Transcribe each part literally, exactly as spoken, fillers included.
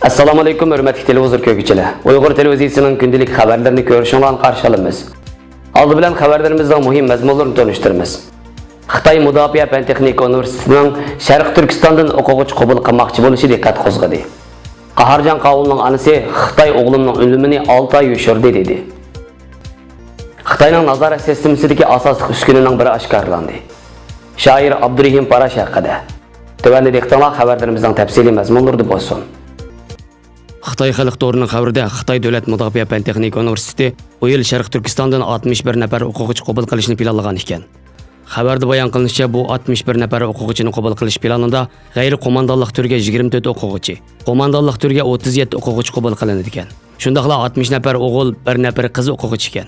ئەسسالامۇئەلەيكۇم، ھۆرمەتلىك تېلېۋىزور كۆرگۈچىلەر. ئۇيغۇر تېلېۋىزىيىسىنىڭ كۈندىلىك خەۋەرلىرىنى كۆرۈشۈڭلارنى قارشى ئالىمىز. ئالدى بىلەن خەۋەرلىرىمىزنىڭ مۇھىم مەزمۇنلىرىنى تونۇشتۇرىمىز. خىتاي مۇداپىئە پەن تېخنىكا ئۇنىۋېرسىتېتىنىڭ شەرقىي تۈركىستاندىن ئوقۇغۇچى قوبۇل قىلماقچى بولۇشى دىققەت قوزغىدى. قاھارجان قاۋۇلنىڭ ئانىسى خىتاي ئوغلۇمنىڭ ئۆلۈمىنى ئالتە ئاي يوشۇردى، دېدى. خىتاينىڭ نازارەت سىستېمىسىدىكى ئاساسلىق ئۈسكۈنىنىڭ بىرى ئاشكارىلاندى. شائىر ئابدۇرېھىم پاراش ھەققىدە. تۆۋەندە دىققىتىڭلار خەۋەرلىرىمىزنىڭ تەپسىلىي مەزمۇنلىرىدا بولسۇن. خىتاي خەلق تورىنىڭ خەۋىرىدە، خىتاي دۆلەت مۇداپىئە پەن تېخنىكا ئۇنىۋېرسىتېتى بۇ يىل شەرقىي تۈركىستاندىن ئاتمىش بىر نەپەر ئوقۇغۇچى قوبۇل قىلىشنى پىلانلىغان ئىكەن. خەۋەردە بايان قىلىنىشىچە، بۇ ئاتمىش بىر نەپەر ئوقۇغۇچىنى قوبۇل قىلىش پىلانىدا غەيرىي قوماندانلىق تۈرگە يىگىرمە تۆت ئوقۇغۇچى، قوماندانلىق تۈرگە ئوتتۇز يەتتە ئوقۇغۇچى قوبۇل قىلىنىدىكەن. شۇنداقلا ئاتمىش نەپەر ئوغۇل، بىر نەپىرى قىز ئوقۇغۇچى ئىكەن.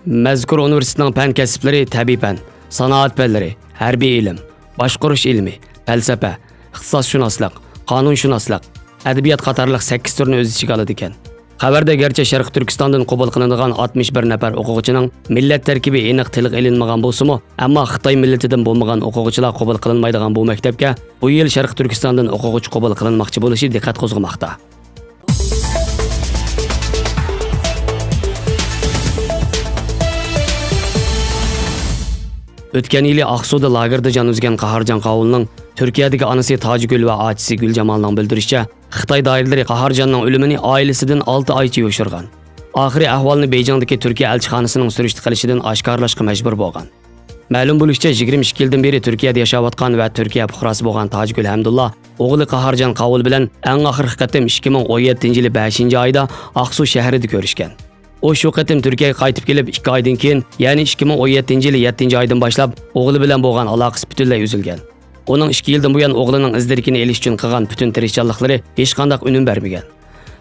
مەزكۇر ئۇنىۋېرسىتېتنىڭ پەن كەسىپلىرى تەبىئىي پەن، سانائەت پەنلىرى، ھەربىي ئىلىم، باشقۇرۇش ئىلمى، پەلسەپە، ئىختىساسشۇناسلىق، قانۇنشۇناسلىق، ئەدەبىيات قاتارلىق سەككىز تۈرنى ئۆز ئىچىگە ئالىدىكەن. خەۋەردە گەرچە شەرقىي تۈركىستاندىن قوبۇل قىلىنىدىغان ئاتمىش بىر نەپەر ئوقۇغۇچىنىڭ مىللەت تەركىبى ئېنىق تىلغا ئېلىنمىغان بولسىمۇ، ئەمما خىتاي مىللىتىدىن بولمىغان ئوقۇغۇچىلار قوبۇل قىلىنمايدىغان بۇ مەكتەپكە بۇ يىل شەرقىي تۈركىستاندىن ئوقۇغۇچى قوبۇل قىلىنماقچى بولۇشى دىققەت قوزغىماقتا. ئۆتكەن يىلى ئاقسۇدا لاگېردا جان ئۈزگەن قاھارجان قاۋۇلنىڭ تۈركىيەدىكى ئانىسى تاجگۈل ۋە ئاچىسى گۈلجامالنىڭ بىلدۈرۈشىچە، خىتاي دائىرىلىرى قاھارجاننىڭ ئۆلۈمىنى ئائىلىسىدىن ئالتە ئايچە يوشۇرغان. ئاخىرى ئەھۋالنى بېيجىڭدىكى تۈركىيە ئەلچىخانىسىنىڭ سۈرۈشتە قىلىشىدىن ئاشكارىلاشقا مەجبۇر بولغان. مەلۇم بولۇشىچە، يىگىرمە ئىككى يىلدىن بېرى تۈركىيەدە ياشاۋاتقان ۋە تۈركىيە پۇقراسى بولغان تاجگۈل ھەمدۇللا ئوغلى قاھارجان قاۋۇل بىلەن ئەڭ ئاخىرقى قېتىم ئىككى مىڭ ئون يەتتىنچى يىلى بەشىنچى ئايدا ئاقسۇ شەھىرىدە كۆرۈشكەن. ئۇ شۇ قېتىم تۈركىيەگە قايتىپ كېلىپ ئىككى ئايدىن كېيىن، يەنى ئىككى مىڭ ئون يەتتىنچى يىلى يەتتىنچى ئايدىن باشلاپ ئوغلى بىلەن بولغان ئالاقىسى پۈتۈنلەي ئۈزۈلگەن. ئۇنىڭ ئىككى يىلدىن بۇيان ئوغلىنىڭ ئىز دېرىكىنى ئېلىش ئۈچۈن قىلغان پۈتۈن تىرىشچانلىقلىرى ھېچقانداق ئۈنۈم بەرمىگەن.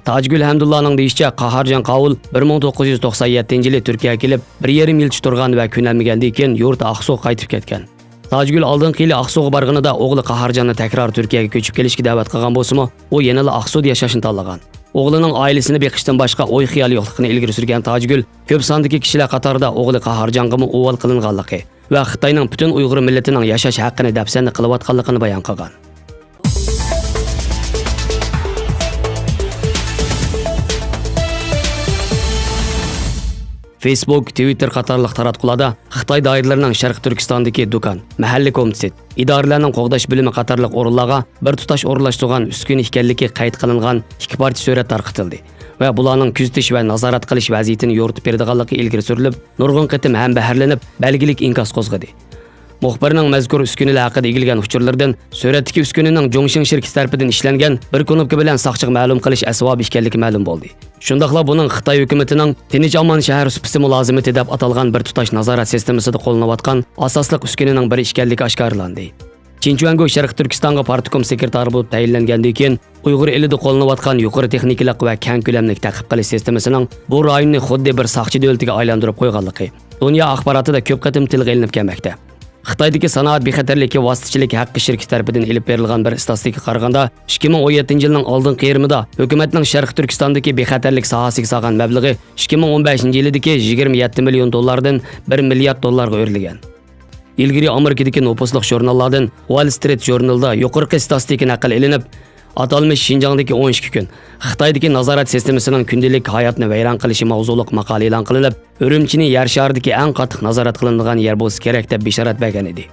تاجگۈل ھەمدۇللانىڭ دېيىشىچە، قاھارجان قاۋۇل بىر مىڭ توققۇز يۈز توقسان يەتتىنچى يىلى تۈركىيەگە كېلىپ، بىر يېرىم يىلچە تۇرغان ۋە كۆنەلمىگەندىن كېيىن يۇرت ئاقسۇغا قايتىپ كەتكەن. تاجگۈل ئالدىنقى يىلى ئاقسۇغا بارغىنىدا ئوغلى قاھارجاننى تەكرار تۈركىيەگە كۆچۈپ كېلىشكە دەۋەت قىلغان بولسىمۇ، ئۇ يەنىلا ئاقسۇدا ياشاشنى تاللىغان. ئوغلىنىڭ ئائىلىسىنى بېقىشتىن باشقا ئوي-خىيالى يوقلۇقىنى ئىلگىرى سۈرگەن تاجگۈل كۆپ ساندىكى كىشىلەر قاتارىدا ئوغلى قاھارجانغىمۇ ئۇۋال قىلىنغانلىقى ۋە خىتاينىڭ پۈتۈن ئۇيغۇر مىللىتىنىڭ ياشاش ھەققىنى دەپسەندە قىلىۋاتقانلىقىنى بايان قىلغان. فېيسبۇك، تىۋىتتېر قاتارلىق تاراتقۇلاردا خىتاي دائىرىلىرىنىڭ شەرقىي تۈركىستاندىكى دۇكان، مەھەللە كومىتېتى، ئىدارىلەرنىڭ قوغداش بۆلۈمى قاتارلىق ئورۇنلارغا بىر تۇتاش ئورۇنلاشتۇرغان ئۈسكۈنە ئىكەنلىكى قەيت قىلىنغان ئىككى پارچە سۈرەت تارقىتىلدى ۋە بۇلارنىڭ كۆزىتىش ۋە نازارەت قىلىش ۋەزىيىتىنى يورۇتۇپ بېرىدىغانلىقى ئىلگىرى سۈرۈلۈپ، نۇرغۇن قېتىم ھەمبەھىرلىنىپ، بەلگىلىك ئىنكاس قوزغىدى. مۇخبىرنىڭ مەزكۇر ئۈسكۈنىلەر ھەققىدە ئىگىلىگەن ئۇچۇرلىرىدىن سۈرەتتىكى ئۈسكۈنىنىڭ جۇڭشىڭ شىركىتى تەرىپىدىن ئىشلەنگەن بىر كۇنۇپكا بىلەن ساقچىغا مەلۇم قىلىش ئەسۋابى ئىكەنلىكى مەلۇم بولدى. شۇنداقلا بۇنىڭ خىتاي ھۆكۈمىتىنىڭ تىنچ-ئامان شەھەر سۇپىسى مۇلازىمىتى دەپ ئاتالغان بىر تۇتاش نازارەت سىستېمىسىدا قوللىنىلىۋاتقان ئاساسلىق ئۈسكۈنىنىڭ بىرى ئىكەنلىكى ئاشكارىلاندى. چىن چۈەنگو شەرقىي تۈركىستانغا پارتكوم سېكرېتارى بولۇپ تەيىنلەنگەندىن كېيىن، ئۇيغۇر ئېلىدا قوللىنىلىۋاتقان يۇقىرى تېخنىكىلىق ۋە كەڭ كۆلەملىك تەقىب قىلىش سىستېمىسىنىڭ بۇ رايوننى خۇددى بىر ساقچى دۆلىتىگە ئايلاندۇرۇپ قويغانلىقى دۇنيا ئاخباراتىدا كۆپ قېتىم تىلغا ئېلىنىپ كەلمەكتە. خىتايدىكى سانائەت بىخەتەرلىكى ۋاسىتىچىلىكى ھەققى شىركىتى تەرىپىدىن ئېلىپ بېرىلغان بىر ئىستاتىستىكىغا قارىغاندا، ئىككى مىڭ ئون يەتتىنچى يىلنىڭ ئالدىنقى يېرىمىدا ھۆكۈمەتنىڭ شەرقىي تۈركىستاندىكى بىخەتەرلىك ساھەسىگە سالغان مەبلىغى ئىككى مىڭ ئون بەشىنچى يىلىدىكى يىگىرمە يەتتە مىليون دوللاردىن بىر مىليارد دوللارغا ئۆرلىگەن. ئىلگىرى ئامېرىكىدىكى نوپۇسلۇق ژۇرناللاردىن ۋال سترىت ژۇرنىلىدا يۇقىرىقى ئىستاتىستىكا نەقىل ئېلىنىپ، ئاتالمىش شىنجاڭدىكى ئون ئىككى كۈن، خىتايدىكى نازارەت سىستېمىسىنىڭ كۈندىلىك ھاياتنى ۋەيران قىلىشى ماۋزۇلۇق ماقالە ئېلان قىلىنىپ، ئۈرۈمچىنى يەر شارىدىكى ئەڭ قاتتىق نازارەت قىلىنىدىغان يەر بولسا كېرەك دەپ بېشارەت بەرگەن ئىدى.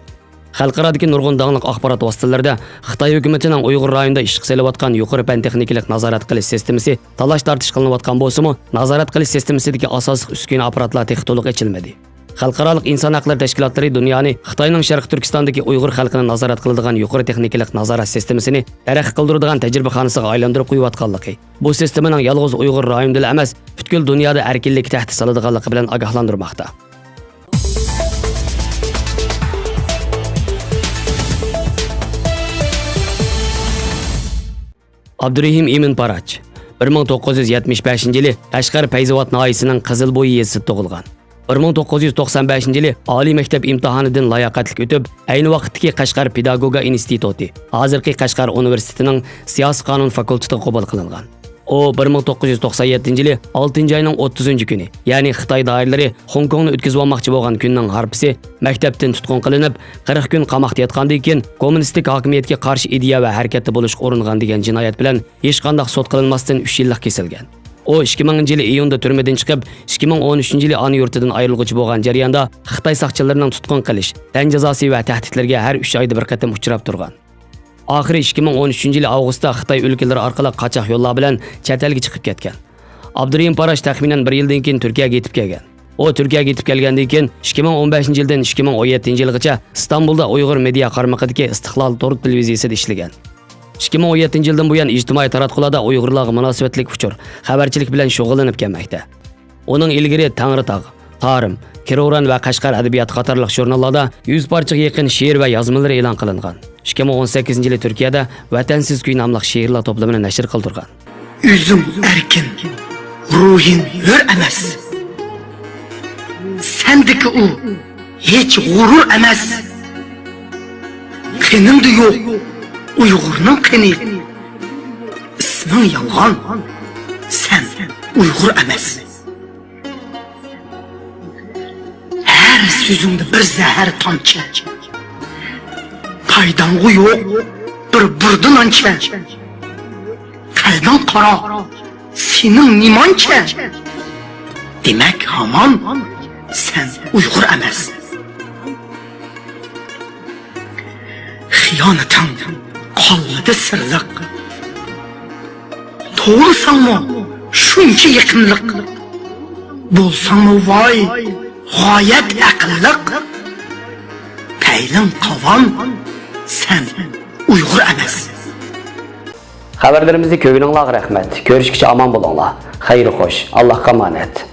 خەلقئارادىكى نۇرغۇن داڭلىق ئاخبارات ۋاسىتىلىرىدە خىتاي ھۆكۈمىتىنىڭ ئۇيغۇر رايونىدا ئىشقا سېلىۋاتقان يۇقىرى پەن تېخنىكىلىق نازارەت قىلىش سىستېمىسى تالاش-تارتىش قىلىنىۋاتقان بولسىمۇ، نازارەت قىلىش سىستېمىسىدىكى ئاساسلىق ئۈسكۈنە ئاپپاراتلار تېخى تولۇق ئېچىلمىدى. خەلقئارالىق ئىنسان ھەقلىرى تەشكىلاتلىرى دۇنيانى خىتاينىڭ شەرقىي تۈركىستاندىكى ئۇيغۇر خەلقىنى نازارەت قىلىدىغان يۇقىرى تېخنىكىلىق نازارەت سىستېمىسىنى تەرەققىي قىلدۇرىدىغان تەجرىبىخانىسىغا ئايلاندۇرۇپ قويۇۋاتقانلىقى، بۇ سىستېمىنىڭ يالغۇز ئۇيغۇر رايونىدىلا ئەمەس، پۈتكۈل دۇنيادا ئەركىنلىككە تەھدىت سالىدىغانلىقى بىلەن ئاگاھلاندۇرماقتا. ئابدۇرېھىم ئىمىن پاراچ، بىر مىڭ توققۇز يۈز يەتمىش بەشىنچى يىلى قەشقەر پەيزاۋات ناھىيەسىنىڭ قىزىلبويى يېزىسىدا تۇغۇلغان. بىر مىڭ توققۇز يۈز توقسان بەشىنچى يىلى ئالىي مەكتەپ ئىمتىھانىدىن لاياقەتلىك ئۆتۈپ، ئەينى ۋاقىتتىكى قەشقەر پېداگوگىكا ئىنستىتۇتى، ھازىرقى قەشقەر ئۇنىۋېرسىتېتىنىڭ سىياسىي قانۇن فاكۇلتېتىغا قوبۇل قىلىنغان. ئۇ بىر مىڭ توققۇز يۈز توقسان يەتتىنچى يىلى ئالتىنچى ئاينىڭ ئوتتۇزىنچى كۈنى، يەنى خىتاي دائىرىلىرى خوڭكوڭنى ئۆتكۈزۈۋالماقچى بولغان كۈننىڭ ھارپىسى مەكتەپتىن تۇتقۇن قىلىنىپ، قىرىق كۈن قاماقتا ياتقاندىن كېيىن، كوممۇنىستىك ھاكىمىيەتكە قارشى ئىدىيە ۋە ھەرىكەتتە بولۇشقا ئۇرۇنغان دېگەن جىنايەت بىلەن ھېچقانداق سوت قىلىنماستىن ئۈچ يىللىق كېسىلگەن. ئۇ ئىككى مىڭىنچى يىلى ئىيۇندا تۈرمىدىن چىقىپ، ئىككى مىڭ ئون ئۈچىنچى يىلى ئانا يۇرتىدىن ئايرىلغۇچى بولغان جەرياندا خىتاي ساقچىلىرىنىڭ تۇتقۇن قىلىش، تەن جازاسى ۋە تەھدىتلىرىگە ھەر ئۈچ ئايدا بىر قېتىم ئۇچراپ تۇرغان. ئاخىرى ئىككى مىڭ ئون ئۈچىنچى يىلى ئاۋغۇستتا خىتاي ئۆلكىلىرى ئارقىلىق قاچاق يوللار بىلەن چەت ئەلگە چىقىپ كەتكەن. ئابدۇرېھىم پاراش تەخمىنەن بىر يىلدىن كېيىن تۈركىيەگە يېتىپ كەلگەن. ئۇ تۈركىيەگە يېتىپ كەلگەندىن كېيىن، ئىككى مىڭ ئون بەشىنچى يىلدىن ئىككى مىڭ ئون يەتتىنچى يىلغىچە ئىستانبۇلدا ئۇيغۇر مېدىيا قارمىقىدىكى ئىستىقلال تور تېلېۋىزىيىسىدا ئىشلىگەن. ئىككى مىڭ ئون يەتتىنچى يىلدىن بۇيان ئىجتىمائىي تاراتقۇلاردا ئۇيغۇرلارغا مۇناسىۋەتلىك ئۇچۇر، خەۋەرچىلىك بىلەن شۇغۇللىنىپ كەلمەكتە. ئۇنىڭ ئىلگىرى تەڭرىتاغ، تارىم، كىروران ۋە قەشقەر ئەدەبىياتى قاتارلىق ژۇرناللاردا يۈز پارچىغا يېقىن شېئىر ۋە يازمىلىرى ئېلان قىلىنغان. ئىككى مىڭ ئون سەككىزىنچى يىلى تۈركىيەدە ۋەتەنسىز كۈي ناملىق شېئىرلار توپلىمىنى نەشر قىلدۇرغان. ئۆزۈڭ ئەركىن، روھىڭ ھۆر ئەمەس. سەندىكى ئۇ ھېچ غۇرۇر ئەمەس. قېنىڭدا يوق ئۇيغۇرنىڭ قېنى. ئىسمىڭ يالغان، سەن ئۇيغۇر ئەمەس. ھەر سۆزۈڭدە بىر زەھەر تامچە. پايداڭغا يوق بىر بۇردا نانچە. قەلبىڭ قارا، سېنىڭ نېمانچە؟ دېمەك، ھامان سەن ئۇيغۇر ئەمەس. خىيانىتىڭ قالمىدى سىرلىق. توۋلىساڭمۇ شۇنچە يېقىملىق. بولساڭمۇ ۋاي، غايەت ئەقىللىق. پەيلىڭ قاۋان، سەن ئۇيغۇر ئەمەس. خەۋەرلىرىمىزنى كۆرگىنىڭلارغا رەھمەت. كۆرۈشكىچە ئامان بولۇڭلار. خەير خوش. ئاللاھقا ئامانەت.